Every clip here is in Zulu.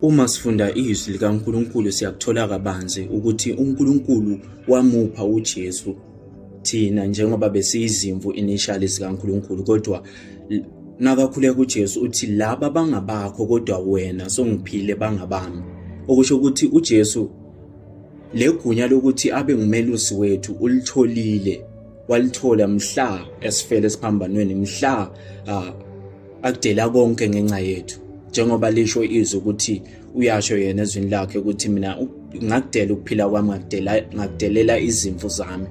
Uma sifunda izwi likaNkulunkulu siyakuthola kabanzi ukuthi uNkulunkulu wamupha uJesu thina njengoba besiyizimvu initially zikaNkulunkulu, kodwa nakakhuleka uJesu uthi laba bangabakho kodwa wena songiphile bangabami. Okusho ukuthi uJesu legunya lokuthi abe ngumelusi wethu ulitholile, walithola mhla esifele esiphambanweni, mhla akudela konke ngenxa yethu, njengoba lisho izwi ukuthi uyasho yena ezwini lakhe ukuthi mina ngakudela ukuphila kwami, ngakudelela izimvu zami.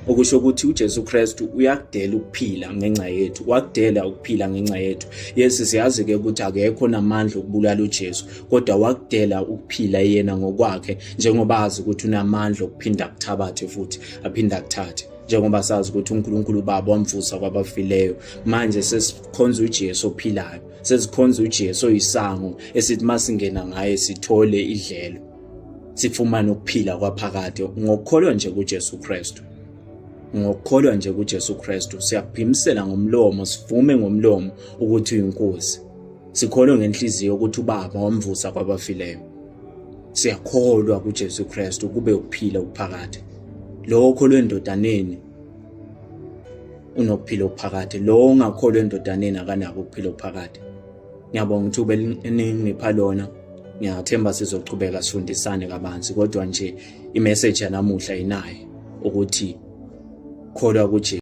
Okusho ukuthi uJesu Kristu uyakudela ukuphila ngenxa yethu, wakudela ukuphila ngenxa yethu. Yes, siyazi ke ukuthi akekho namandla okubulala uJesu, kodwa wakudela ukuphila yena ngokwakhe, njengoba azi ukuthi unamandla okuphinda akuthabathe futhi aphinde akuthathe, njengoba sazi ukuthi uNkulunkulu uBaba wamvusa kwabafileyo. Manje sesikhonza uJesu ophilayo, sesikhonza uJesu oyisango esithi masingena ngaye sithole idlelo, sifumane ukuphila kwaphakade ngokukholwa nje kuJesu Kristu. Ngokukholwa nje kuJesu Kristu siyakuphimisela ngomlomo, sivume ngomlomo ukuthi uyiNkosi, sikholwe ngenhliziyo ukuthi uBaba wamvusa kwabafileyo. Siyakholwa kuJesu Kristu kube ukuphila okuphakade. Lowo okholwa endodaneni unokuphila okuphakade, lowo ongakholwa endodaneni akanako ukuphila okuphakade. Ngiyabonga ithuba eningipha lona. Ngiyathemba sizochubeka sifundisane kabanzi, kodwa nje imessage yanamuhla inayo ukuthi kholwa kuJesu.